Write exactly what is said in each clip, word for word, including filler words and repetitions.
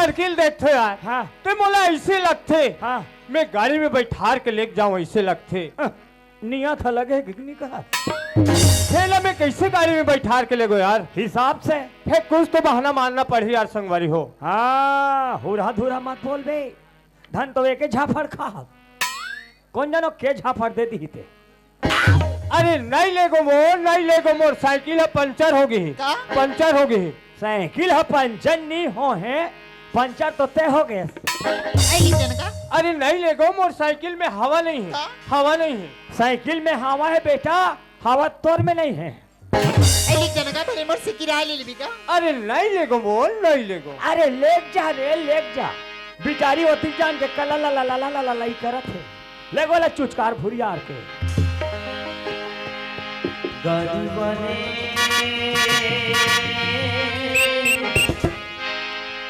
Cycle देखथे यार, हाँ। ते मोला ऐसे लगथे, हाँ। मैं गाड़ी में बैठार के लेके जाऊं, ऐसे लगथे। हाँ। नियत ह लगे हे कि नहीं कहा? फेर ला मैं कैसे गाड़ी में बैठार के लेगो यार? हिसाब से। फेर कुछ तो बहाना मारना पड़ही यार संगवारी हो। हाँ, हुरहा धुरहा मत बोल बे। धन तो एके झाफड़ खा। कोन जनो के झाफड़ दे दिही ते। अरे नहीं लेगो मोर, नहीं लेगो मोर, साइकिल ह पंचर हो गे हे। का? पंचर हो गे हे। साइकिल ह पंचर नी हो हे, पंचर तो ते हो गे। ऐ ली जनका। अरे नहीं लेगो मोर, साइकिल में हवा नहीं हे। का? हवा नहीं हे। साइकिल में हवा हे बेटा, हवा तोर में नहीं हे। ऐ ली जनका, भले मोर से किराया ले लेबी का? अरे नहीं लेगो मोर, नहीं लेगो। अरे लेग जा रे, लेग जा। बिचारी ओती जान के कला ला ला ला ला ला ला ला ही करत हे। ले गोला चुचकार भुरियार के। गरीबने,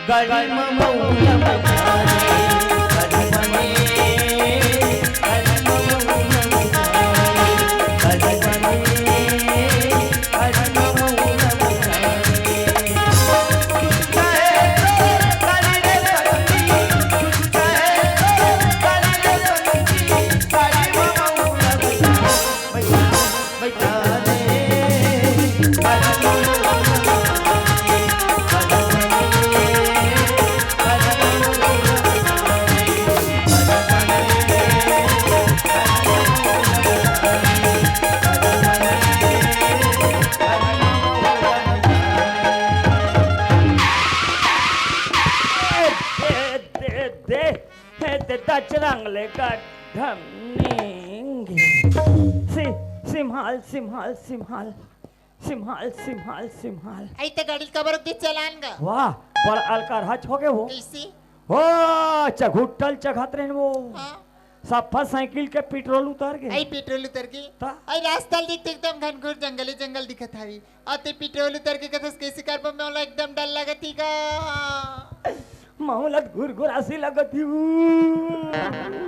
गरीब मौला मचारे, गरीबने, गरीब मौला मचारे, गरीबने, गरीब मौला मचारे। दे, दे, दे, हे दे दचरंग ले गड्ढम नींगे। सि-, सिम्हाल, सिम्हाल, सिम्हाल। सिम्हाल, सिम्हाल, सिम्हाल। ऐ ते गाड़ी ल काबर दे चलान गा? वाह, बड़ अलकर हच हो गे वो। कैसे? ओ, चघुट्टल चघत रहेन वो। हाँ। सफा साइकिल के पेट्रोल उतर गे। ऐ पेट्रोल उतर गे। ता? ऐ रास्ता ल देख त एकदम घनघोर जंगले जंगल दिखत हावी। अते पेट्रोल उतर के कथस कैसे करबो, मोला एकदम डर लगत ही गा। महूं ला घुरघुरासी लगत ही।